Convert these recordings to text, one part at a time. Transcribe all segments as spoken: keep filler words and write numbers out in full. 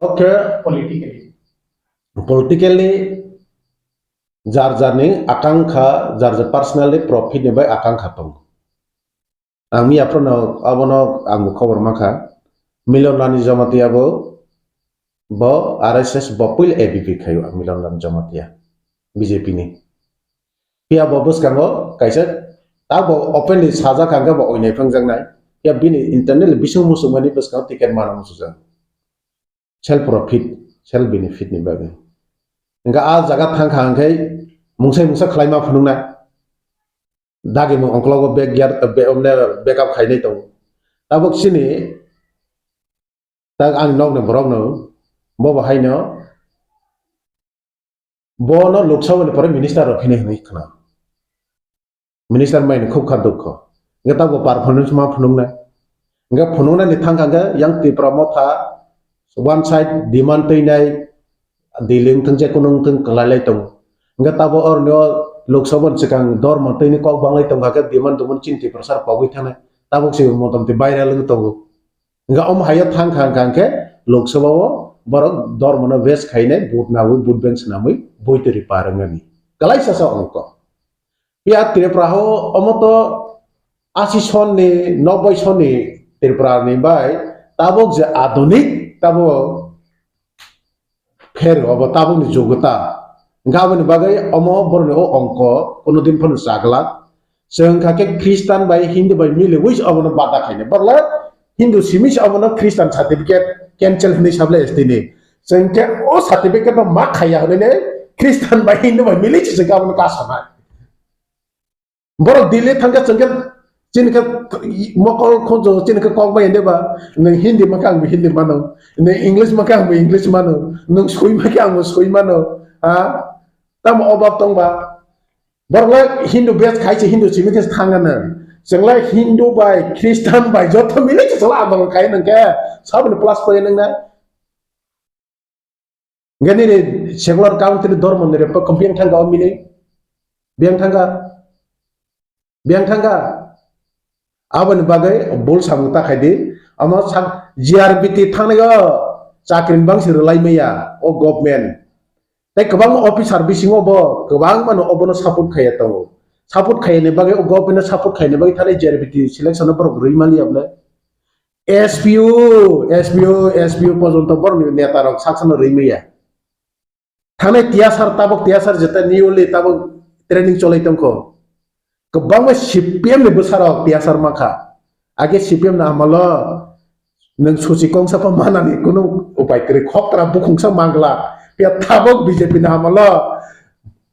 Okay. Politically. Politically, jar jarni akangkha, jar jar personally profit ni bai akangkha tongo. Ang miya phano abono ang khobor mankha. Milon Rani Jamatia bo, bo R S S bo puila A B P khaio, ang Milon Rani Jamatia B J P ni. Phiya bo bwskango kaisa tabo openly sajak hangkhe bo oinai phangjaknai. Phiya bini internal bising musukmani bwskango ticket mana musukjak. Self profit, self benefit ni bagwi. Hingkhe a jaga thangkha hingkhe mungsai mungsa khlaima phunuknai. Dagi mung ongkologo back gear, be-, omne backup khainai tongo. Tabuk chini, tak ani nokni borokno, bobo haino, bono Lok Sabha ni pore minister rok hinwi hinwi khna. Minister mai ni khub kha dukho. Hingkhe tabuk performance ma phunuknai. Hingkhe phunuknani thangkha hingkhe yang Tipra Motha one side demand twinai Delhi wngthang je kunu wngthang kwlailai tongo. Hingkhe tabuk oroni o Lok Sabha ni swkang dormo twini kok banglai tongkha khe demand dumon chini Tiprasa rok pogwi thangnai. Tabuk se motamti viral wngwi tongo. Hingkhe omo hai o thang kha hingkha hingkhe Lok Sabha o borok dormo no waste khainai vote nawi vote bank swnamwi boi twi ri par wngmani. Kwlaisa sa ongkho. Phiya Tripura o omo to asi sonni, noboi sonni Tripura ni bai tabuk je adunik tabuk pher obo tabuk ni jugota. Hingkhe aboni bagwi omo borok ni o ongkho kuno din phano chaglak. Chwng kha khe Christian bai Hindu bai miliwi se obono bada khainai. Borok le Hindu simi se obono Christian certificate cancel hinwi sable S T ni. Chwng khe o certificate no ma khaiya hinwi le Christian bai Hindu bai milwi se chwng khe obono kasanai. Borok Delhi thangkhe chwngkhe chini khe mokol khunju chini khe kok bai ende ba, nwng Hindi mankhe angbo Hindi mano, nwng English mankhe angbo English mano, nwng sui mankhe angbo sui mano, ha? Tamo obab tongba? Borok le Hindu base khai se Hindu simi khe thangano. Chwng le Hindu bai Christian bai joto mili se chwla andolon khai nwng khe saboni plus point nwng na. Hingke nini secular country dormo ni report khe biyang thangka o mili? Biyang thangka? Biyang thangka? Aboni bagwi bul samung ta khaidi. Omo sak G R B T thangnai o chakri ni bangsi rwlai maya o government. Tei kwbangma officer bisingo bo kwbangma no obono support khaiya tongo. Support khaiyani bagwi o government no support khaiyani bagwi thani G R B T selection no borok rwi maliya bwle. S P O, S P O, S P O porjonto borokni netarok saksano rwi maya. Thanai T S R tabuk T S R jeta newly tabuk training cholai tongkho. Kwbangma C P M ni bwsarok T S R mankha. Age C P M ni amalo nwng suchi kongsa pha manani kunu upai kwrwi khoktra bukhungsa mangla. Phiya tabuk B J P ni amalo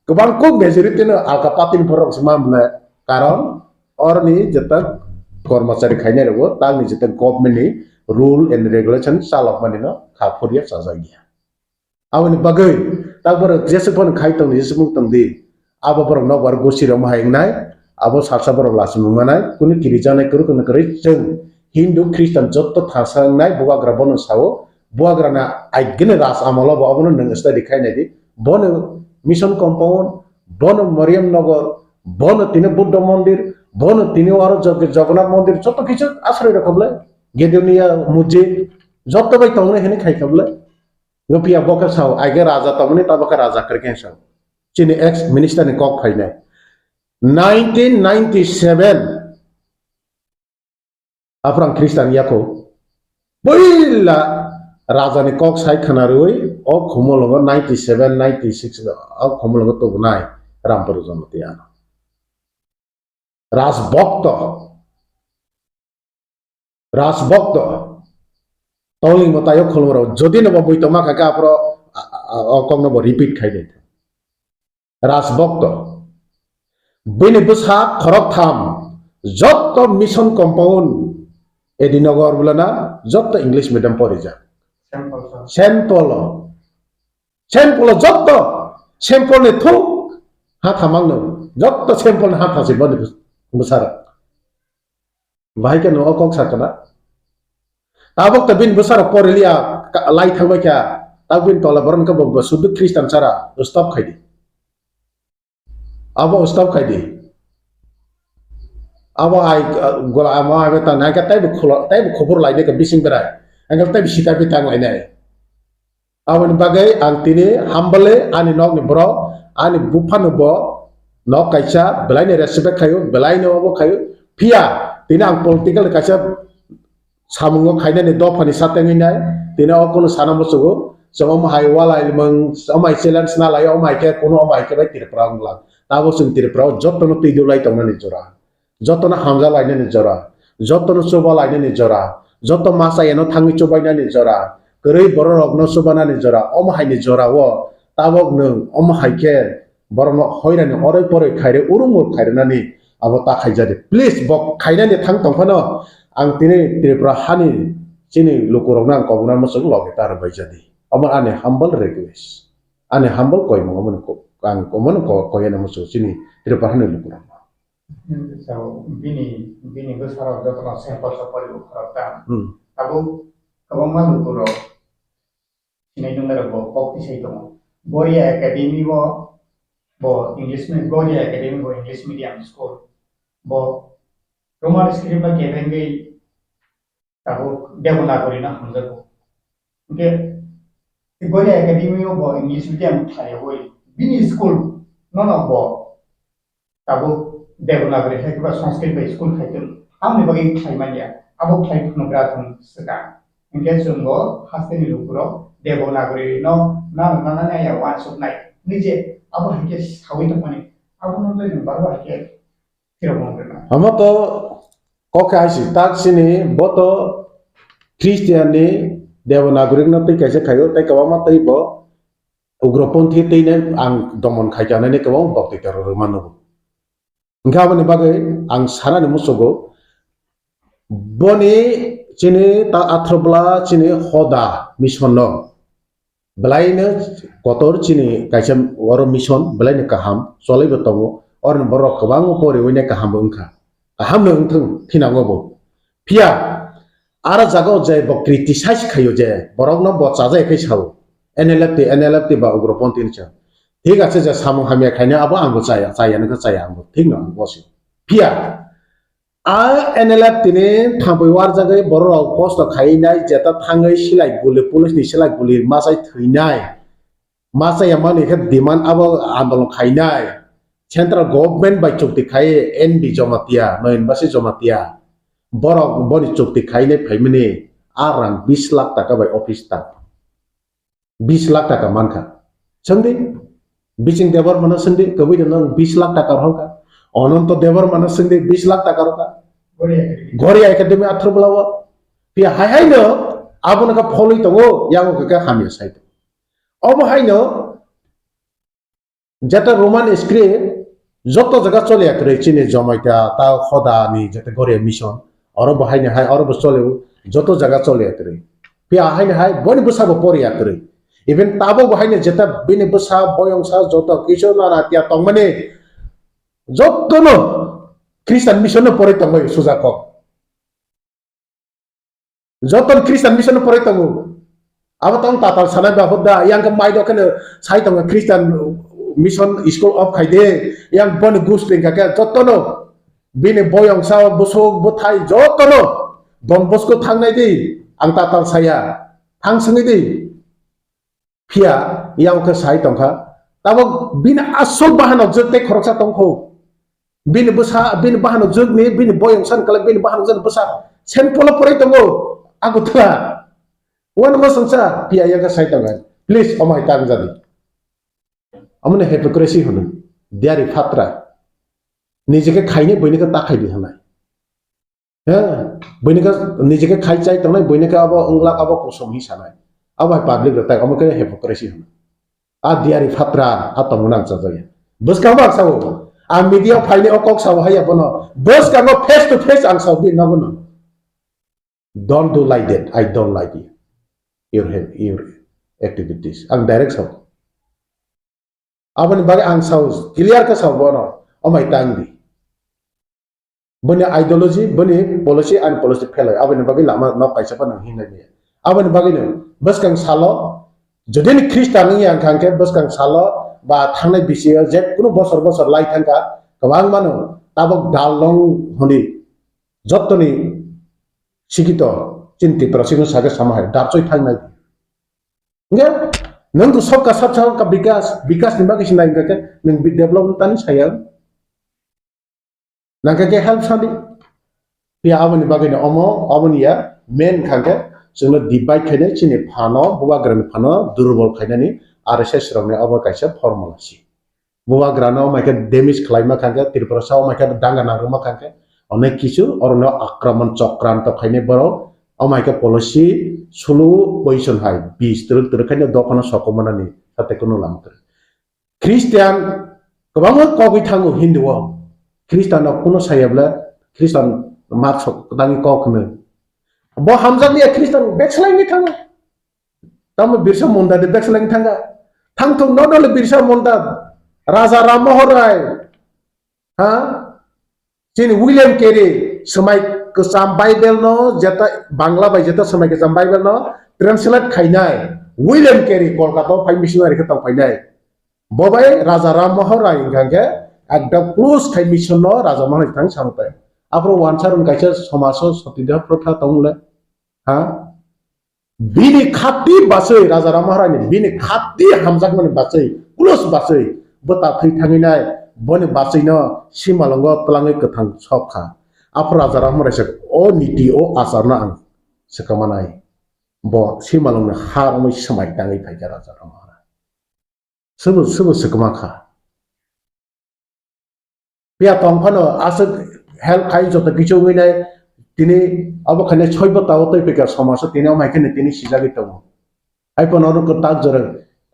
kwbang kuk majority no alka party ni borok se manle. Karon oroni jeta kormachari khainai rokbo tangni jeta government ni rule and regulation chalokmani no kha phurya chajak ya. Aboni bagwi tak borok jesuk phano khai tongdi, jesuk mung tongdi. Abo borok nokbar gosi rok hai wngnai, abo salsa borok lachimung manai, kunu kirijaknai kwrwi kwrwi chwng Hindu, Christian jotto thangsa wngnai, bubagra bono sao, bubagrana aigene ras amolo bo abono nwng study khai naidi. Bono Mission Compound, bono Mariam Nagar, bono tini Buddha Mandir, bono tini aro Jog-, Jagannath Mandir, jotto kichu asroi rokha bwle, Gedonia Mujit, jotto bai tongnai hinwi khai kha bwle. Ngo phiya bo khe sao, aige raja tongmani, tabo khe raja kwrwi khe sao. Chini ex minister ni kok phainai. Nineteen ninety-seven, Aprang Christian yako. Puila raja ni kok sai khana rwi, o khumulongo ninety-seven, ninety-six, o khumulongo tubunai Rampuru Jamatia. Rajbhokto. Rajbhokto. Tongling bo tayo khulumrok. Jodi no bo bui tongma kha khe aphro, a, a, a, o kok no bo repeat khai de. Rajbhokto. Bini bwsa khorok tham. Jotto Mission Compound. Edinogor bulana jotto English medium porijak. Saint Paul sa. Saint Paul o. Saint Paul o jotto, Saint Paul ni thuk ha thamang no, jotto Saint Paul ni ha thasi boni bwsarok. Bahai khe no o kok sakana. Tabuk ta bini bwsarok poriliya ka-, lai thangbai kha, tabuk bini tola borok khe bo, bo sudhu Christian sara, stop khaidi. Abo stop khai di. Abo ai, uh, gola amo ai ta nai ka taibo kholo, taibo khobor lai de ka bising berai. Ang ka taibo sita pi tang lai nai. Aboni bagwi ang tini hambale ani nokni borok, ani buphano bo nok kaisa belaino respect khaio, belaino obo khaio. Phiya tini ang political kaisa samungo khainani dophani satengwi nai, tini o kunu sana muchugo. Chwng omo hai walai mung, omo hai challenge na lai, omo hai khe kunu omo hai khe bai Tripura wnglang. Tabuk chwng Tripura o jotono twi dulai tongnani jora. Jotono hamja lainani jora, jotono chuba lainani jora, joto masa eno thangwi chubainani jora, kwrwi bororokno chubanani jora, omo haini jorao tabok nwng omo hai khe borokno hoirani oroi poroi khaire urumur khairinani abo ta khaijadi. Please, bo khainani thang tongphano ang tini Tripura hani chini lukurokno ang kobuna muchung loge ta rwbaijadi. Omo ani humble request, ani humble koimung omo ko-, ang omono ko-, koyana muchung chini Tripura hani lukurokno. So, bini, bini bwsarok jotono sample sopori bo khoroktham. Hmm. Tabuk kwbangma lukurok sinai nungnairok bo kok tisai tongo. Goria Academy bo, bo English me-, Goria Academy bo English medium school. Bo Roman script ba kebengwi tabuk Devanagari no hamjago. Hingke Goria Academy o bo English medium khlaiwi bini school nono bo tabuk Devanagari hai khe ba Sanskrit bai school khai tong. Aboni bagwi khlai manya. Abo khlai phano gra thang swkang. Hingke chwng bo hasteni lukurok Devanagari no nana nana ya wansuk nai. Nije abo hai khe sawi tongmani. Abono tei nwng barbo hai khe Omo to kok khe hai si, tak sini bo to Christian ni Devanagari no twi kaisa khaio, tei kwbangma tei bo ugroponthi twi nai ang domon khai kanani kwbang bokti terror rwma nugo. Hwnkhe aboni bagwi ang sanani muchugo, boni chini ta athro bwla chini hoda mission no Belaino kotor chini kaisa oro mission belaino kaham cholaibo tongo. Oroni borok kwbangma poriwi nai kahambo wngkha. Kahamno wngthung thinango bo. Phiya aro jaga o je bo criticize khaio je borokno bo chajai khai sao. N L F T, N L F T ba ugroponthi hinwi sao. Thik ase je samung hamya khainai abo angbo chaya, chaya nokha chaya angbo thikno ang bosio. Phiya A N L F tini thangwi warjagwi bororok kosto khainai jeta thangwi silai guli police ni silai guli machai thwinai. Machai ya mani khe demand abo andolon khainai. Central government bai chukti khai N B Jamatia, Noyan Basi Jamatia. Borok boni chukti khainai phaimani a rang bis lakh taka bai office ta. Bis lakh taka mankha. Swngdi, Biching Debbarmano swngdi, kwbwi de nwng bis lakh taka rohorkha. Ananto Debbarmano swngdi, bis lakh taka rohorkha. Goria Academy athro bwlao. Phiya hai haino abono khe pholwi tongo, yango khe hamya sai tongo. Omo haino Jeta Roman script joto jaga choliya kwrwi chini Jamatia ta hoda ni jeta Goria mission oro bo haino hai oro bo cholio joto jaga choliya kwrwi. Phiya haino hai boni bwsa bo poriya kwrwi. Even tabok bo haino jeta bini bwsa boyongsa joto kisu nana tiya tongmani jotono Christian mission no pori tongmani suja kok. Joto Christian mission no poroi tongo. Abo tong tatal sanai ba hoda, yang ke mai do kene sai tongo Christian mission school off khai de, yang boni gus ring ka ke joto no. Bini boyong sao busuk buthai joto no. Don Bosco thangnai di, ang tatal saya. Thang swngi di. Phiya yang khe sai tongkha. Tabok bini asol bahanok jwk tei khoroksa tongkho. Bini bwsa, bini bahanok jwkni, bini boyong san kala, bini bahanok jwkni bwsa. Saint Paul o poroi tongo. Agutla. Wan mo songsa, phiya yang khe sai tongo. Please, omai tang jadi. Amone hypocrisy hwnwi. Diari phatra. Nijeke khaine boineke ta khaidi hwnai. He, buini khe nijeke khai chai tongnai, buini khe abo wnglak, abo kusom hi sanai. Abo hai public rok tai, omo khe hypocrisy hwnwi. A diari phatra, a tongmani ang chajaya. Bwskang bo ang sao. Ang media phaini o kok sao haiya bono. Bwskango face to face ang sao bini nogo no. Don't do like that. I don't like you. Your, your activities. Ang direct sao. Aboni bagwi ang sao, clear khe sao bono, omai tang di. Boni ideology, boni policy, ani policy fail oi. Aboni bagwi lama nok kaisa phano hinlai maya. Aboni bagwino bwskang salo, jodi ni Christian wngya wngkha hwnkhe bwskang salo ba thangnai bisingo je kunu bosor bosor lai thangkha, kwbangmano tabok dal long hwnwi jottoni sikito chini Tripura sikno sakhe sama hai, darchoi thangnai. Hingke nwng to sabka sab sabka bikas, bikas ni bagwi se nai hingka khe nwng bi-, development tani saya. Nangkhe khe help sadi. Phiya aboni bagwi no omo, oboni ya main hingka khe chwngno divide khainai chini phano, bubagrani phano durbol khainani R S S rokni obo kaisa formula si. Bubagrano omaikhe damage khlaima khankhe, Tripurasa omaikhe danga nangwrwma khankhe, onek kichu orono akraman chokranto khainai borok, omaikhe policy sulu poison hai, bis twrwk twrwk khaino dophano sokomanani sate kunu lama kwrwi. Christian kwbangma kogwi thango Hindu o, Christian no kunu sayabla Christian mat sok tangwi kok hwnwi. Bo hamjakliya Christian backslide ni thango. Tamo Birsa Munda de backslide thanga. Thangthung no dole Birsa Munda. Raja Ram Mohon Rai. Ha? Chini William Carey, swmai kwcham Bible no, jeta Bangla bai jeta swmai kwcham Bible no translate khainai. William Carey Kolkata o phai missionary khe tong phainai. Bo bai Raja Ram Mohon Rai hingka khe ekdom close khai mission no Raja Mohon Rai thang samtai. Aphuru wansa rung kaisa somaso sotidha protha tong le. Ha? Bini khati baswi, Raja Ram Maharani, bini khati hamjakmani baswi, plus baswi, bo ta thwi thangwi nai, boni baswino simalongo twlangwi kwthang sok kha. Aphuru Raja Ram Maharani se, "O niti, o acharno ang swkang manai." Bo simalongni ha romwi swmai tangwi phaikha Raja Ram Maharani. Sobo, sobo swkma kha. Phiya tong phano aswk help khai joto kichu wngwi nai tini abo khainai soi bota o twi phaikha somaso tini omo hai kheno tini sijagwi tongo. Hai phano oro kwtak jora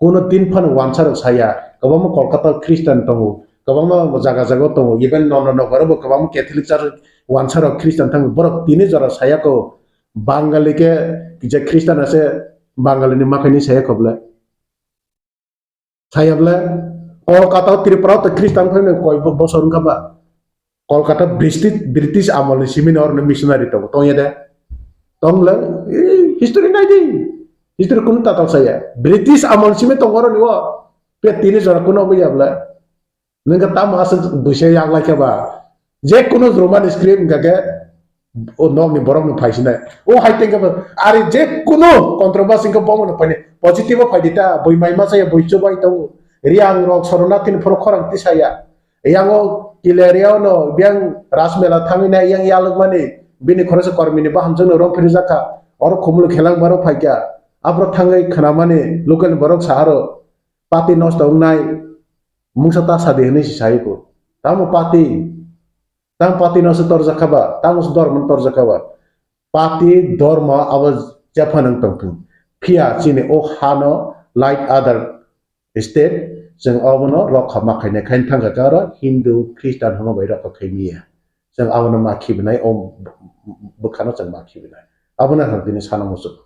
kuno tin phano wansa rok saya, kwbangma Kolkata o Christian tongo, kwbangma jaga jaga o tongo, even nono nogaro bo kwbangma Catholic church wansa rok Christian thango, borok tini jora saya ko Bangali khe kisa Christian ase Bangali ni makhaini saya ko bwle. Saya bwle Kolkata o Tripura o to Christian phai koi bo-, bosor wngkha ba. Kolkata British, British amol ni simi no oroni missionary tongo, tongya de? Tong bwle, eh, history nai di. History kunu tatal saya. British amol simi tongo oroni o. Pe tini jora kunu obo ya bwle. Nwng khe tamo aswk buisa yak lai khe ba? Je kunu Roman script wngkha khe o nokni borokno phaisinai. O hai tengkhe bo, ari je kunu controversy wngkha bo mano phainai. Positive o phai di ta, bui mai masa ya, bui chubai tongo. Riang rok Soronathin phoro khorang tisaya. Yang o Kilaria no, yang Rajmela thangwi nai, yang yalwk mani, bini khoroksa kormi ni bahamjwk no rong phiri jakha. Oro Khumulu Khelang borok phaikha. Aphuru thangwi khwnamani local ni borok saharo. Party nosto wngnai, mungsa ta sadi hwnwi si sai ko. Tamo party, tamo party no se torjak kha ba, tamo se dormo no torjak kha ba. Party, dormo abo jephano wng tong thung. Phiya chini o hano like other state, chwng obono rokha ma khainai, khaina thangkha khe oro Hindu, Christian hwnma bai rokha khai miya. Chwng abono ma khibinai, o bwkhano chwng ma khibinai. Abono ang tini sana muchung.